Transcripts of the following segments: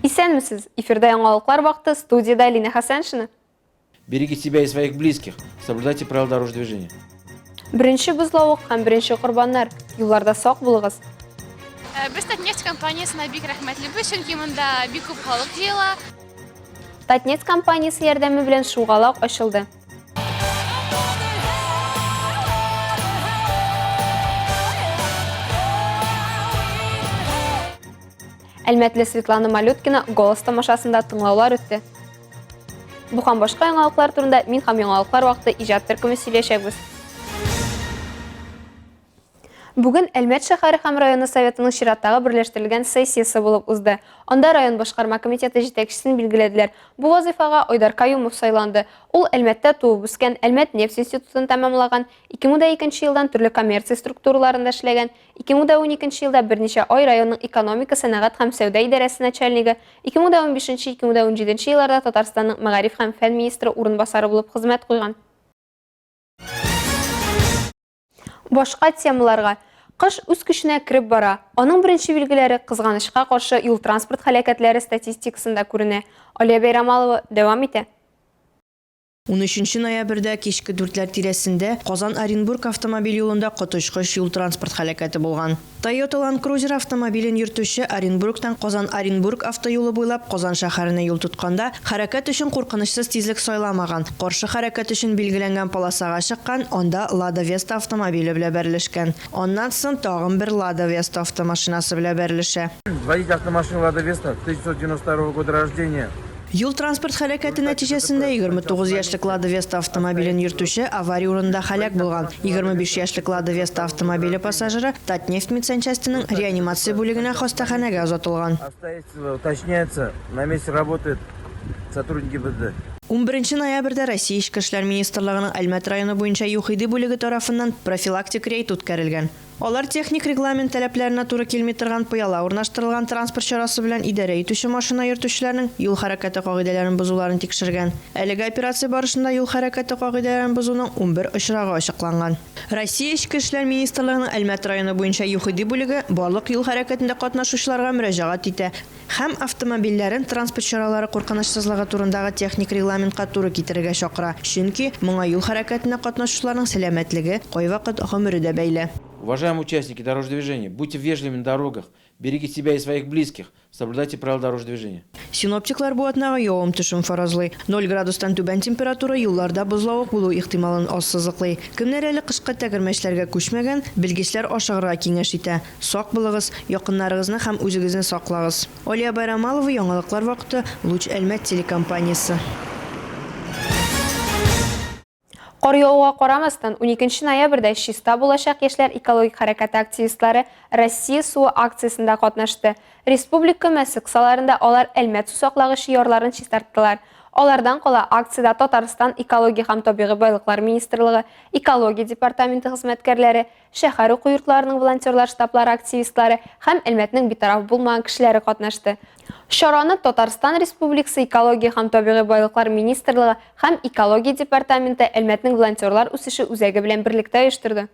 Исәнмесез! Эфирда яңалыклар вакыты, студиядә Лина Хәсәншина. Берегите себя и своих близких. Соблюдайте правила дорожного движения. Беренче бозлавык һәм беренче корбаннар. Юлларда сак булыгыз. Э, без Татнефть компаниясенә бик рәхмәтлебез, чөнки монда бик күп халык җыела. Татнефть компаниясе ярдәме белән шугалак ачылды. Әлмәтле Светлана Малюткина Голос тамашасында тыңлаулар үтте. Бу һәм башка яңалыклар турында мин һәм яңалыклар вакыты иҗат төркеме сөйләячәкбез. Бүген Әлмәт шәһәре һәм районы Советының чираттагы берләштерелгән сессиясе булып узды. Анда район башкарма комитеты җитәкчесен билгеләделәр. Бу вазыйфага Айдар Каюмов сайланды. Ул Әлмәттә туып үскән, Әлмәт нефть институтын тәмамлаган, 2002 елдан төрле коммерция структураларында эшләгән, 2012 елда берничә ай районның экономика, сәнәгать һәм сәүдә идарәсе начальнигы, 2015-2017 елларда Татарстанның мәгариф һәм фән министры урынбасары булып хезмәт куйган. Башка темаларга. Кыш үз көченә кереп бара. Аның беренче билгеләре, кызганычка каршы, юл-транспорт һәлакәтләре статистикасында күренә. Алия Бәйрамалова дәвам итә. Унөченче ноябрьдә кичке дүртләр тирәсендә Казан-Оренбург автомобиль юлында коточкыч юл-транспорт һәлакәте булган. Тойота Ланд Крузер автомобилен йөртүче Оренбургтан Казан-Оренбург автоюлы буйлап Казан шәһәренә юл тотканда, хәрәкәт өчен куркынычсыз тизлек сайламаган, каршы хәрәкәт өчен билгеләнгән полосага чыккан, анда Лада Веста автомобиле белә бәрелешкән. Аннан соң тагын бер Лада Веста автомашинасы белә бәрелешә. Водитель автомашины Лада Веста 1992 года рождения. Юл-транспорт һәлакәте нәтиҗәсендә 29 яшьлек Лада Веста автомобилен йөртүче авария урынында һәлак булган. 25 яшьлек Лада Веста автомобиле пассажиры Татнефть медсанчастеның реанимация бүлегенә хастаханәгә озатылган. Обстоятельства уточняются, на месте работают сотрудники БД. Унберенче ноябрьдә Россия Эчке эшләр министрлыгының Әлмәт районы буенча ЮХИДИ бүлеге тарафыннан профилактик рейд үткәрелгән. Алар техник регламент таләпләренә туры килми торган пыяла урнаштырылган транспорт чарасы белән идарә итүче машина йөртүчеләрнең юл хәрәкәте кагыйдәләрен бозуларын тикшергән. Әлеге операция барышында юл хәрәкәте кагыйдәләрен бозуның 11 очрагы ачыкланган. Россия Эчке эшләр министрлыгының Әлмәт районы буенча ЮХИДИ бүлеге барлык юл хәрәкәтендә катнашучыларга мөрәҗәгать итә, Һәм автомобильләрен транспорт чаралары куркынычсызлыгы турындагы техник регламентка туры китерергә чакыра, чөнки моңа юл хәрәкәтендә катнашучыларның сәламәтлеге, кайвакыт гомере дә бәйле. Уважаемые участники дорожного движения, будьте вежливыми на дорогах, берегите себя и своих близких, соблюдайте правила дорожного движения. Синоптиклар бу атнага явым-төшем фаразлый. Ноль градустан түбән температура юлларда бозлавык булу ихтималын ассызыклый. Кемнәр әле кышкы тәгәрмәчләргә күчмәгән, белгечләр ашыгырга киңәш итә. Сак булыгыз, якыннарыгызны һәм үзегезне саклагыз. Алия Байрамалова, Яңалыклар вакыты, Луч Әлмәт телекомпаниясе. Кар явуга карамастан, уникенче ноябрьдә Чиста булачак яшьләр экологик хәрәкәте активистлары Россия суы акциясендә катнашты. Республика өмәсе кысаларында алар Әлмәт сусаклагычы ярларын чистарттылар. Алардан кала, акциядә Татарстан Экология һәм табигый байлыклар министрлыгы, Экология департаменты хезмәткәрләре, Шәһәр уку йортларының волонтерлар штаблары активистлары һәм Әлмәтнең битараф булмаган кешеләре катнашты. Чараны Татарстан Республикасы Экология һәм табигый байлыклар министрлыгы һәм Экология департаменты Әлмәтнең волонтерлар үсеше үзәге белән берлектә оештырды.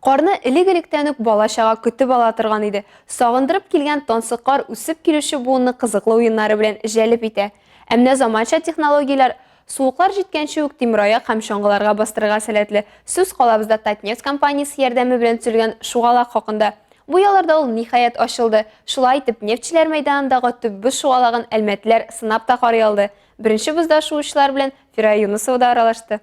Карны элек-электән үк бала-чага көтеп ала торган иде. Сагындырып килгән тансык кар үсеп килүче буынны кызыклы уеннары белән җәлеп итә. Ә менә заманча технологияләр Суыклар җиткәнче үк тимераяк һәм чаңгыларга бастырырга сәләтле. Сүз калабызда Татнефть компаниясе ярдәме белән төзелгән шугалак хакында. Бу ялларда ул, ниһаять, ачылды. Шулай итеп, нефтьчеләр мәйданындагы төп боз шугалагын әлмәтлеләр сынап та карый алды. Беренче бозда шуучылар белән Фирая Юнысова да аралашты.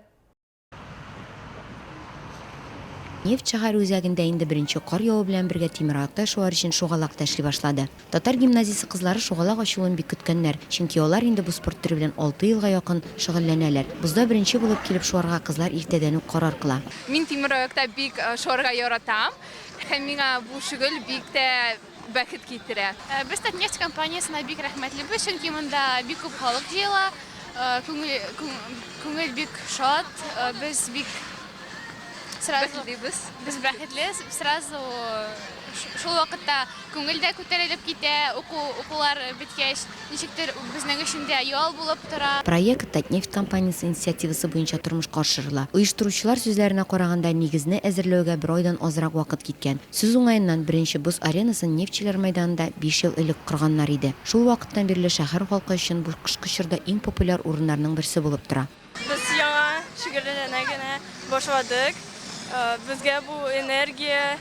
Нефть шәһәре үзәгендә инде беренче кар яву белән бергә тимераякта шуар өчен шугалак та эшли башлады. Татар гимназиясе кызлары шугалак ачылуын бик көткәннәр, чөнки алар инде бу спорт төре белән алты елга якын шөгыльләнәләр. Бозда беренче булып килеп шуарга кызлар иртәдән үк карар кыла. Мин тимераякта бик шуарга яратам һәм миңа бу шөгыль бик тә бәхет китерә. Без Татнефть компаниясенә бик рәхмәтлебез, чөнки монда бик күп халык җыела, күңел бик шат, без бик сразу. Бәхетлебез. Без бәхетле, сразу. Шул вакытта күңел дә күтәрелеп китә, уку, укулар беткәч, ничектер безнең өчен дә ял булып тора. Проект Татнефть компаниясе инициативасы буенча тормышка ашырыла. Оештыручылар сүзләренә караганда, нигезне әзерләүгә бер айдан азрак вакыт киткән. Сүз уңаеннан, беренче боз аренасын Нефтьчеләр мәйданында биш ел элек корганнар иде. Шул вакыттан бирле шәһәр халкы өчен бу кышкы чорда иң популяр урыннарның берсе булып тора. Без яңа шөгыльләнә генә башладык. Безгә бу энергия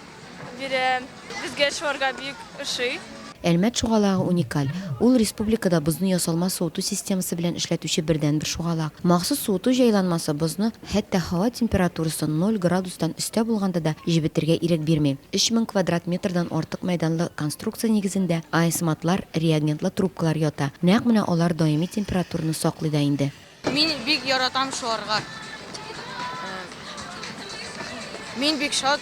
бирә. Безгә шуарга бик ошый. Әлмәт шугалагы уникаль. Ул республикада бозны ясалма суыту системасы белән эшләтүче бердәнбер шугалак. Махсус суыту җайланмасы бозны хәтта һава температурасы ноль градустан өстә булганда да җебетергә ирек бирми. 3000 квадрат метрдан артык мәйданлы конструкция нигезендә АСМАТлар, реагентлы трубкалар ята. Нәкъ менә алар даими температураны саклый да инде. Мин бик яратам шуарга. Мин бик шат.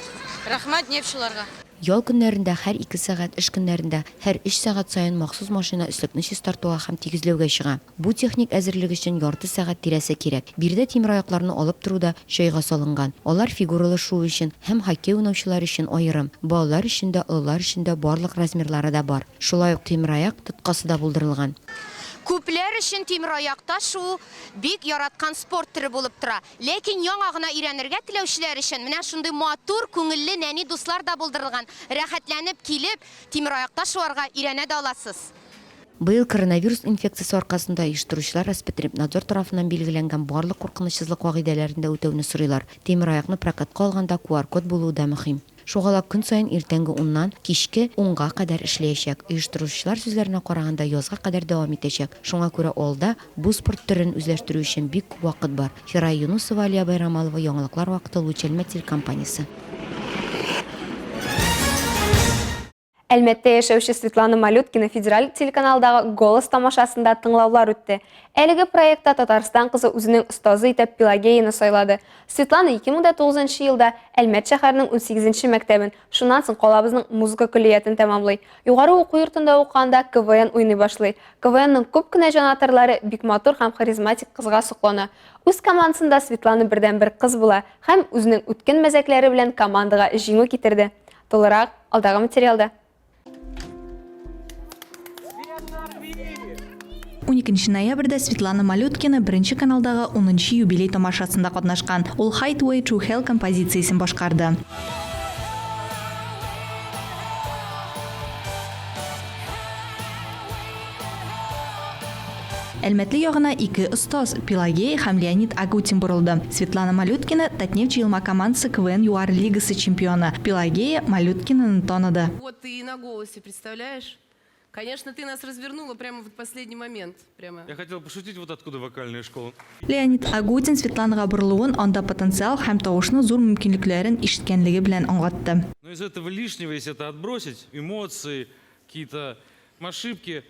Рәхмәт нефтьчыларга. Ял көннәрендә һәр ике сәгать, эш көннәрендә һәр өч сәгать саен махсус машина өслекне чистартуга һәм тигезләүгә чыга. Бу техник әзерлек өчен ярты сәгать тирәсе кирәк. Биредә тимераякларны алып тору да җайга салынган. Алар фигуралы шуу өчен һәм хоккей уйнаучылар өчен аерым. Балалар өчен дә, олылар өчен дә барлык размерлары да бар. Шулай ук тимераяк тоткасы да булдырылган. Күпләр өчен тимераякта шуу бик яраткан спорт төре булып тора. Ләкин яңа гына өйрәнергә теләүчеләр өчен менә шундый матур, күңелле нәни дуслар да булдырылган. Рәхәтләнеп килеп, тимераякта шуарга өйрәнә дә аласыз. Быел коронавирус инфекциясе аркасында оештыручылар Роспотребнадзор тарафыннан билгеләнгән барлык куркынычсызлык кагыйдәләрен дә үтәүне сорыйлар. Тимераякны прокатка алганда QR-код булуы да мөһим. Шугалак көн саен иртәнге уннан кичке унга кадәр эшләячәк. Оештыручылар сүзләренә караганда, язга кадәр дәвам итәчәк. Шуңа күрә алда бу спорт төрен үзләштерү өчен бик күп вакыт бар. Фирая Юнусова, Алия Байрамалова, Яңалыклар вакыты, Луч Әлмәт телекомпаниясе. Әлмәттә яшәүче Светлана Малюткина федераль телеканалдагы Голос тамашасында тыңлаулар үтте. Әлеге проектта Татарстан кызы үзенең остазы итеп Пелагеяны сайлады. Светлана 2009 елда Әлмәт шәһәренең 18 нче мәктәбен, шуннан соң калабызның музыка көллиятен тәмамлый. Югары уку йортында укыганда КВН уйный башлый. КВНның күп кенә җанатарлары бик матур һәм харизматик кызга соклана. Үз командасында Светлана бердәнбер кыз була һәм үзенең үткен мәзәкләре белән командага җиңү китерде. Тулырак алдагы материалда. 12 ноябрьдә Светлана Малюткина Беренче каналдагы унынчы юбилей тамашасында катнашкан. Ул Highway to Hell композициясен башкарды. Әлмәтле ягына ике остаз, Пелагея һәм Леонид Агутин борылды. Светлана Малюткина, Татнефть җыелма командасы КВН Югары лигасы чемпионы. Пелагея Малюткинаны таныды. Вот ты и на голосе, представляешь? Конечно, ты нас развернула прямо в последний момент. Прямо. Я хотел пошутить, вот откуда вокальная школа. Леонид Агутин Светланага борылуын анда потенциал һәм тавышның зур мөмкинлекләрен ишеткәнлеге белән аңлатты. Но из этого лишнего, если это отбросить, эмоции, какие-то ошибки,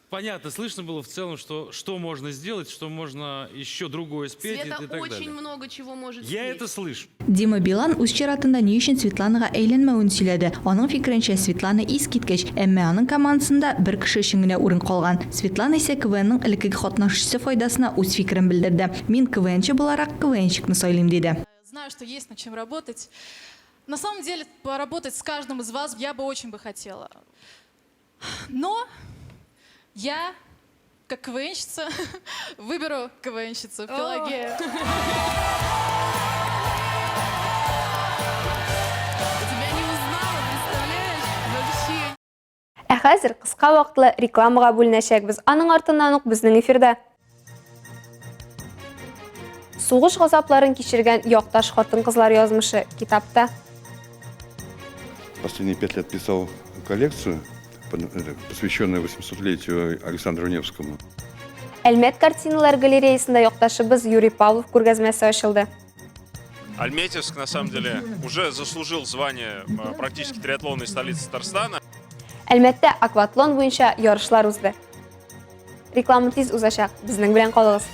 понятно, слышно было в целом, что, что можно сделать, что можно еще другое спеть Света и, и так очень далее. много чего может Я спеть. это слышу. Дима Билан үз чиратында ни өчен Светланага әйләнмәвен сөйләде. Аның фикеренчә, Светлана искиткеч, әмма аның командасында бер кеше өчен генә урын калган. Светлана исә КВНның элеккеге катнашучысы файдасына үз фикерен белдерде. Мин КВНчы буларак КВНщикны сайлыйм, диде. Знаю, что есть над чем работать. На самом деле, поработать с каждым из вас я бы очень бы хотела. Но я, как КВНщица, выберу КВНщицу Пелагею. Тебя не узнала, представляешь? Вообще. Ә хәзер кыска вакытлы рекламага бүленәчәкбез. Аның артыннан ук безнең эфирда. Сугыш газапларын кичергән якташ хатын-кызлар язмышы китапта. Последние пять лет писал коллекцию, посвященную 800-летию Александру Невскому. Әлмәт картиналар галереясында якташыбыз Юрий Павлов күргәзмәсе ачылды. Альметьевск, на самом деле, уже заслужил звание практически триатлонной столицы Татарстана. Әлмәттә акватлон буенча ярышлар узды. Реклама тиз узачак, безнең белән калыгыз.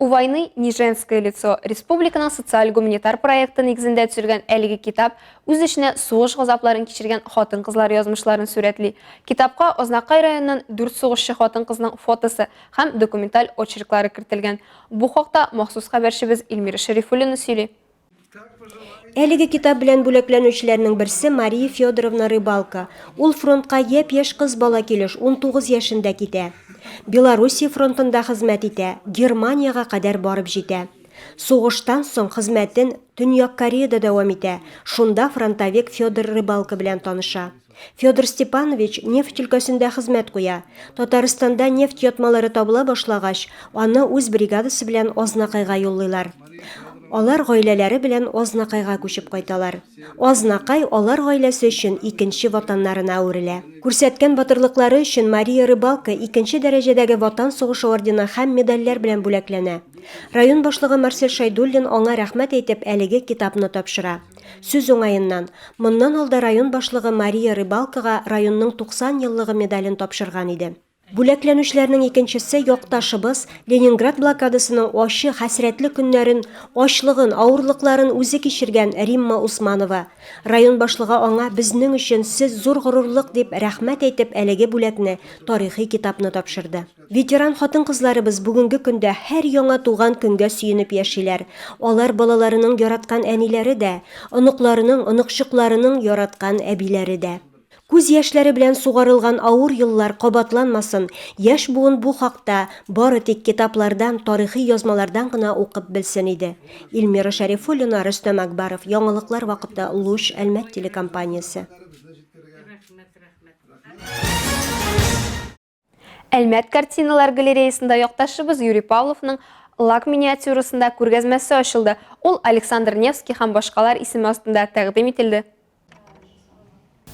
У войны не женское лицо республиканың социаль-гуманитар проекты нигезендә төзелгән әлеге китап үз эченә сугыш газапларын кичергән хатын-кызлар язмышларын сурәтли. Китапка Азнакай районыннан дүрт сугышчы хатын-кызның фотосы һәм документаль очерклары кертелгән. Бу хакта махсус хәбәрчебез Эльмира Шәрифуллина сөйли. Әлеге китап белән бүләкләнүчеләрнең берсе Мария Федоровна Рыбалко. Ул фронтка япь-яшь кыз бала килеш, 19 яшендә китә. Белоруссия фронтында хезмәт итә, Германиягә кадәр барып җитә. Сугыштан соң хезмәтен Төньяк Кореяда дәвам итә, шунда фронтовик Федор Рыбалко белән таныша. Федор Степанович нефть өлкәсендә хезмәт куя. Татарстанда нефть ятмалары табыла башлагач, аны үз бригадасы белән Азнакайга юллыйлар. Алар гаиләләре белән Азнакайга күчеп кайталар. Азнакай алар гаиләсе өчен икенче ватаннарына әверелә. Күрсәткән батырлыклары өчен Мария Рыбалко икенче дәрәҗәдәге Ватан сугышы ордены һәм медальләр белән бүләкләнә. Район башлыгы Марсель Шәйдуллин аңа рәхмәт әйтеп әлеге китапны тапшыра. Сүз уңаеннан, моннан алда район башлыгы Мария Рыбалкога районның 90 еллыгы медален тапшырган иде. Бүләкләнүчеләрнең икенчесе, якташыбыз, Ленинград блокадасының ачы, хәсрәтле көннәрен, ачлыгын, авырлыкларын үзе кичергән Римма Усманова. Район башлыгы аңа Безнең өчен сез зур горурлык дип рәхмәт әйтеп әлеге бүләкне, тарихи китапны тапшырды. Ветеран хатын-кызларыбыз бүгенге көндә һәр яңа туган көнгә сөенеп яшиләр. Алар балаларының яраткан әниләре дә, оныкларының, оныкчыкларының яраткан әбиләре дә. Күз яшьләре белән сугарылган авыр еллар кабатланмасын, яшь буын бу хакта бары тик китаплардан, тарихи язмалардан гына укып белсен иде. Эльмира Шәрифуллина, Рөстәм Әкбаров, Яңалыклар вакыты, Луч, Әлмәт телекомпаниясе. Әлмәт картиналар галереясында якташыбыз Юрий Павловның лак миниатюрасында күргәзмәсе ачылды. Ул Александр Невский һәм башкалар исеме астында тәкъдим ителде.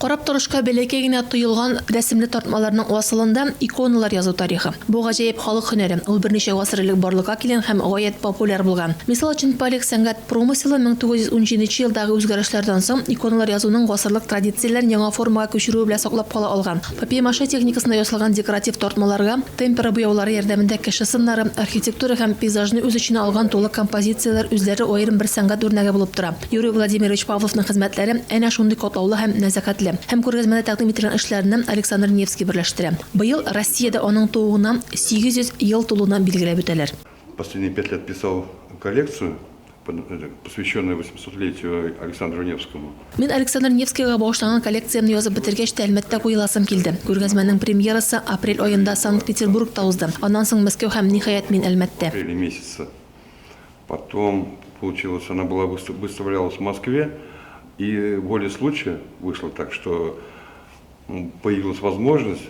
Карап торышка бәләкәй генә тоелган рәсемле тартмаларның асылында иконалар язу тарихы. Бу гаҗәеп халык һөнәре. Ул берничә гасыр элек барлыкка килгән һәм гаять популяр булган. Мисал өчен, Палех сәнгать промыселы 1917 елдагы үзгәрешләрдән соң иконалар язуның гасырлык традицияләрен яңа формага күчерүе белән саклап кала алган. Папье-маше техникасында ясалган декоратив тартмаларга темпера буяулары ярдәмендә кеше сыннары, архитектура һәм пейзажны үз эченә алган тулы композицияләр үзләре аерым бер сәнгать үрнәге булып тора. Юрий Владимирович Павловның хезмәтләре әнә шундый катлаулы һәм нәзакәтле. Һәм күргәзмәдә тәкъдим ителгән эшләрне Александр Невский берләштерә. Быел Россиядә аның тууына 800 ел тулуны билгеләп үтәләр. Последние пять лет писал коллекцию, посвященную 800-летию Александру Невскому. Мин Александр Невскийга багышланган коллекциямне язып бетергәч тә Әлмәттә куеласым килде. Күргәзмәнең премьерасы апрель аенда Санкт-Петербургта узды. Аннан соң Мәскәү һәм, ниһаять, мин Әлмәттә. Апреле месяце. Потом, получилось, она была выставлялась в Москве, и волей случая вышло так, что появилась возможность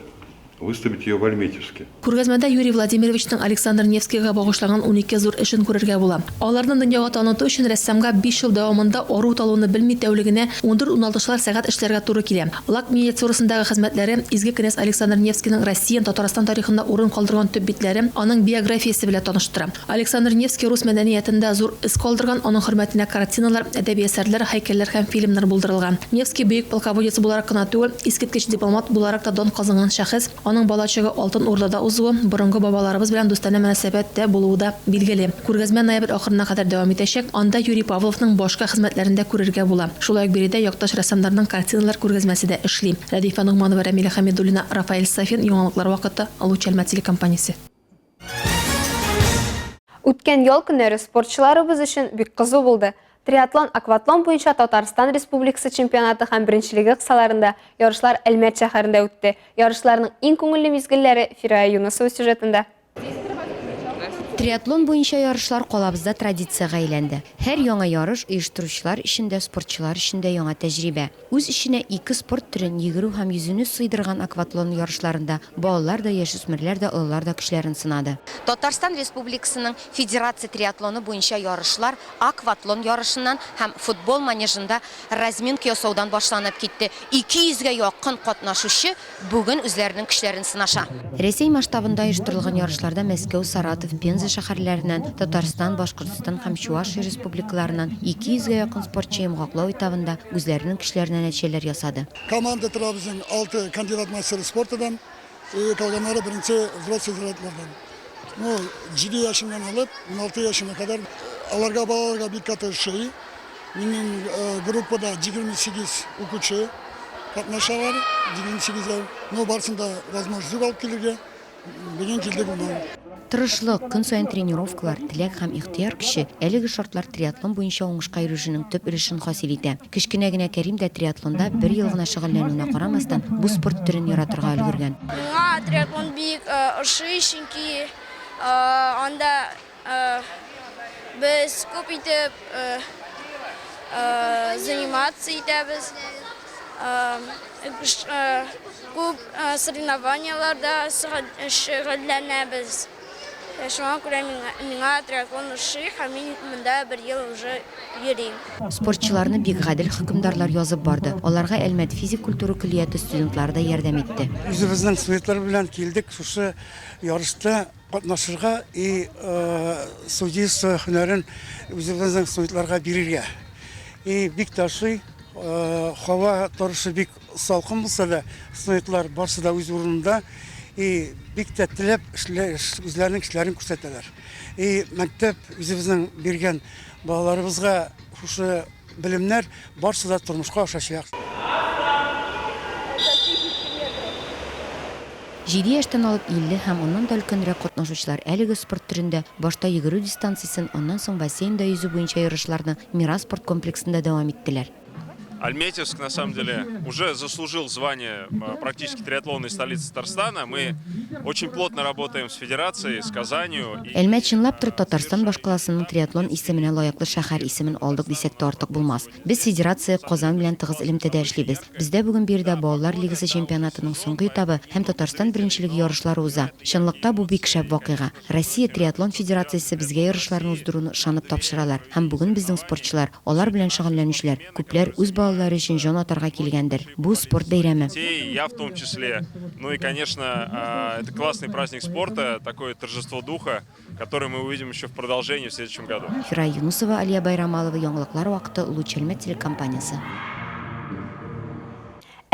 выставить ее в Альметьевске. Күргәзмәдә Юрий Владимировичның Александр Невскийга багышланган унике зур эшен күрергә була. Аларны дөньяга таныту өчен рәссамга биш ел дәвамында ару-талуны белми тәүлегенә ундүрт-уналтышар сәгать эшләргә туры килә. Лак миниатюрасындагы хезмәтләре, изге кенәз Александр Невскийның Россия, Татарстан тарихында урын калдырган төп битләре, аның биографиясе белән таныштыра. Александр Невский рус мәдәниятендә зур эз калдырган, аның хөрмәтенә картиналар, әдәби әсәрләр, һәйкәлләр һәм фильмнар булдырылган. Невский бөек полководец буларак кына түгел, искиткеч дипломат буларак та дан казанган шәхес. Аның балачагы Алтын Урдада узуы, борынгы бабаларыбыз белән дустанә мөнәсәбәттә булуы да билгеле. Күргәзмә ноябрь ахырына кадәр дәвам итәчәк, анда Юрий Павловның башка хезмәтләрен дә күрергә була. Шулай ук биредә якташ рәссамнарның картиналар күргәзмәсе дә эшли. Рәдифә Ногманова, Рәмилә Хәмидуллина, Рафаэль Сафин, Яңалыклар вакыты, Луч Әлмәт телекомпаниясе. Үткән ял көннәре спортчыларыбыз өчен бик кызу булды. Триатлон, акватлон буенча Татарстан Республикасы чемпионаты һәм беренчелеге кысаларында ярышлар Әлмәт шәһәрендә үтте. Ярышларның иң күңелле мизгелләре Фирая Юнысова сюжетында. Триатлон буенча ярышлар калабызда традициягә әйләнде. Һәр яңа ярыш оештыручылар өчен дә, спортчылар өчен дә яңа тәҗрибә. Үз эченә ике спорт төрен, йөгерү һәм йөзүне сыйдырган акватлон ярышларында балалар да, яшүсмерләр дә, олылар да көчләрен сынады. Татарстан Республикасының федерация триатлоны буенча ярышлар акватлон ярышыннан һәм футбол манежында разминка ясаудан башланып китте. 200 гә якын катнашучы бүген үзләренең көчләрен сынаша. Рәсәй масштабында оештырылган ярышларда Мәскәү, Саратов, Пенза шәһәрләреннән, Татарстан, Башкортстан һәм Чуашия республикаларыннан 200 гә якын спортчы йомгаклау этабында үзләренең көчләренә нәтиҗәләр ясады. Команда тора безнең алты кандидат мастер спортыдан, калганнары беренче взрослый разрядлардан. Ну, җиде яшеннән алып, уналты яшенә кадәр аларга балаларга бик каты ошый. Минем группада 28 укучы катнашалар, 28 әү. Но барысын да возможность юк алып килергә. Бүген килдек унау. Тырышлык, көн саен тренировкалар, теләк һәм ихтыяр көче, әлеге шартлар триатлон буенча уңышка ирешүнең төп өлешен хасил итә. Кечкенә генә Кәрим дә триатлонда бер ел гына шөгыльләнүенә карамастан, бу спорт төрен яратырга өлгергән. Миңа триатлон бик ошый, чөнки анда без күп итеп заниматься итәбез, күп соревнованиеләрдә шөгыльләнәбез. Шуңа күрә миңа триатлон ошый һәм мин монда бер ел уже йөрим. Спортчыларны бик гадел хөкемдарлар язып барды. Аларга Әлмәт физик культура көллияте студентлары да ярдәм итте. Үзебезнең студентлар белән килдек шушы ярышта катнашырга и судейство һөнәрен үзебезнең студентларга бирергә. И бик тә ошый. Һава торышы бик салкын булса да, студентлар барсы да үз урынында и бик тә теләп үзләренең эшләрен күрсәтәләр. И мәктәп үзебезнең биргән балаларыбызга шушы Белемнәр барсы да тормышка ашачак. Җиде яшьтән алып 50 һәм аннан да өлкәнрәк катнашучылар әлеге спорт төрендә башта йөгерү дистанциясен, аннан соң бассейнда йөзү буенча ярышларны Мирас спорт комплексында дәвам иттеләр. Альметьевск, на самом деле, уже заслужил звание практически триатлонной столицы Татарстана. Мы очень плотно работаем с федерацией, с Казанью. Әлмәт чынлап торып Татарстан башкаласының триатлон исеменә лаеклы шәһәр исемен алдык дисәк тә артык булмас. Без федерация, Казан белән тыгыз элемтәдә эшлибез. Бездә бүген биредә балалар лигасы чемпионатының соңгы этабы һәм Татарстан беренчелеге ярышлары уза. Чынлыкта бу бик шәп вакыйга. Россия триатлон федерациясе безгә ярышларны уздыруны ышанып тапшыралар һәм бүген безнең спортчылар, алар белән шөгыльләнүчеләр, күпләр үз балалары өчен җан атарга килгәндер. Бу, спорт бәйрәме. Детей, я в том числе. Ну и, конечно, это классный праздник спорта, такое торжество духа, который мы увидим еще в продолжении в следующем году. Фирая Юнысова, Алия Байрамалова, Яңалыклар вакыты, Луч Әлмәт телекомпаниясе.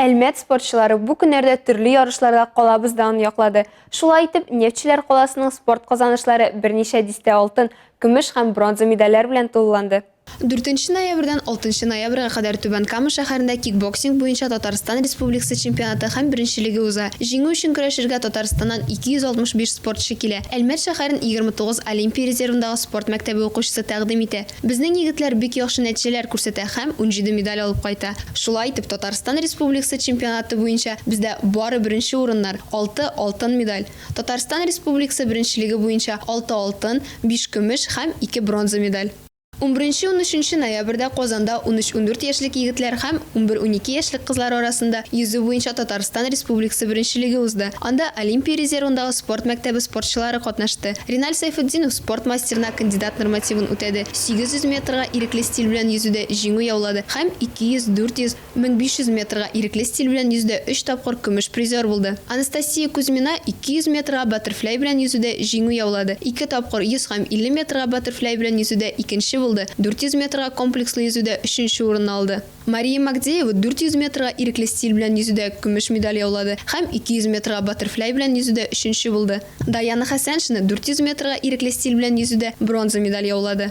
Әлмәт спортчылары бу көннәрдә төрле ярышларда калабыз данын яклады. Шулай итеп, нефтьчеләр каласының спорт казанышлары берничә дистә алтын, көмеш һәм бронза медальләр белән тулыланды. Дүртенче ноябрьдән алтынчы ноябрьгә кадәр Түбән Кама шәһәрендә кикбоксинг буенча Татарстан Республикасы чемпионаты һәм беренчелеге уза. Җиңү өчен көрәшергә Татарстаннан 265 спортчы килә. Әлмәт шәһәрен 29 Олимпия резервындагы спорт мәктәбе укучысы тәкъдим итә. Безнең егетләр бик яхшы нәтиҗәләр күрсәтә һәм 17 медаль алып кайта. Шулай итеп, Татарстан Республикасы чемпионаты буенча бездә бары беренче урыннар, алты алтын медаль. Татарстан Республикасы беренчелеге буенча алты алтын, биш көмеш һәм ике бронза медаль. Унберенче-унөченче ноябрьдә Казанда унөч-ундүрт яшьлек егетләр һәм унбер-унике яшьлек кызлар арасында йөзү буенча Татарстан Республикасы беренчелеге узды. Анда Олимпия резервындагы спорт мәктәбе спортчылары катнашты. Риналь Сәйфетдинов спорт мастерына кандидат нормативын үтәде, 800 метрга ирекле стиль белән йөзүдә җиңү яулады һәм 200, 400, 1500 метрга ирекле стиль белән йөзүдә өч тапкыр көмеш призер булды. Анастасия Кузьмина 200 метрга баттерфляй белән йөзүдә җиңү яулады, ике тапкыр 100 һәм 50 метрга баттерфляй белән йөзүдә икенче булды, 400 метрга комплекслы йөзүдә өченче урынны алды. Мария Магдеева 400 метрга ирекле стиль белән йөзүдә көмеш медаль яулады һәм 200 метрга баттерфляй белән йөзүдә өченче булды. Даяна Хәсәншина 400 метрга ирекле стиль белән йөзүдә бронза медаль яулады.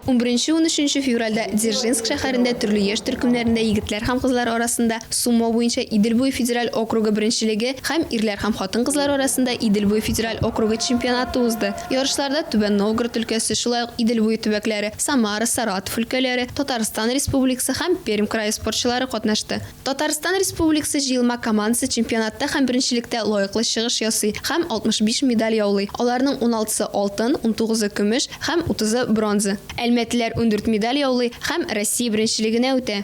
Унберенче-унөченче февральдә Дзержинск шәһәрендә төрле яшь төркемнәрендә егетләр һәм кызлар арасында сумо буенча Идел буе федераль округы беренчелеге һәм ирләр һәм хатын-кызлар арасында Идел буе федераль округы чемпионаты узды. Ярышларда Түбән Новгород өлкәсе, шулай ук Идел буе төбәкләре, Самара, Саратов өлкәләре, Татарстан Республикасы һәм Пермь крае спортчылары катнашты. Татарстан Республикасы җыелма командасы чемпионатта һәм беренчелектә лаеклы чыгыш ясый һәм 65 медаль яулый, аларның уналтысы, алтын, унтугызы, көмеш һәм утызы, бронза. Әлмәтлеләр 14 медаль яулый һәм Россия беренчелегенә үтә.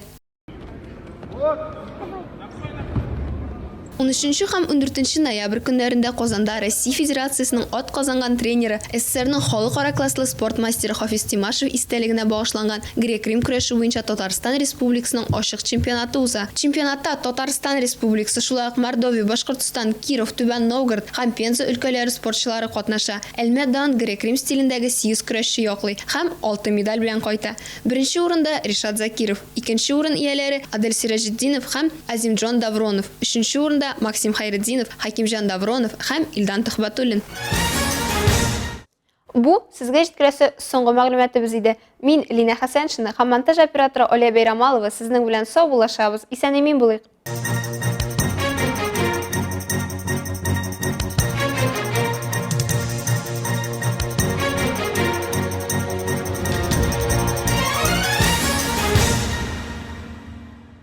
Унөченче һәм ундүртенче ноябрь көннәрендә Казанда Россия Федерациясенең атказанган тренеры, СССРның халыкара класслы спорт мастеры Хафиз Тимашев истәлегенә багышланган Грек-рим көрәше буенча Татарстан Республикасының ачык чемпионаты уза. Чемпионатта Татарстан Республикасы, шулай ук Мордовия, Башкортстан, Киров, Түбән Новгород һәм Пенза өлкәләре спортчылары катнаша. Әлмәт данын грек-рим стилендәге сигез көрәшче яклый һәм алты медаль белән кайта. Беренче урында, Ришат Закиров. Икенче урын ияләре, Адель Сираҗетдинов һәм Азимджон Давронов, өченче урында, Максим Хәйретдинов, Хәкимҗан Давронов һәм Илдан Төхбәтуллин. Бу, сезгә җиткерәсе соңгы мәгълүматыбыз иде. Мин, Линә Хәсәншина һәм монтаж операторы Алия Бәйрамалова сезнең белән саубуллашабыз. Исән-имин булыйк!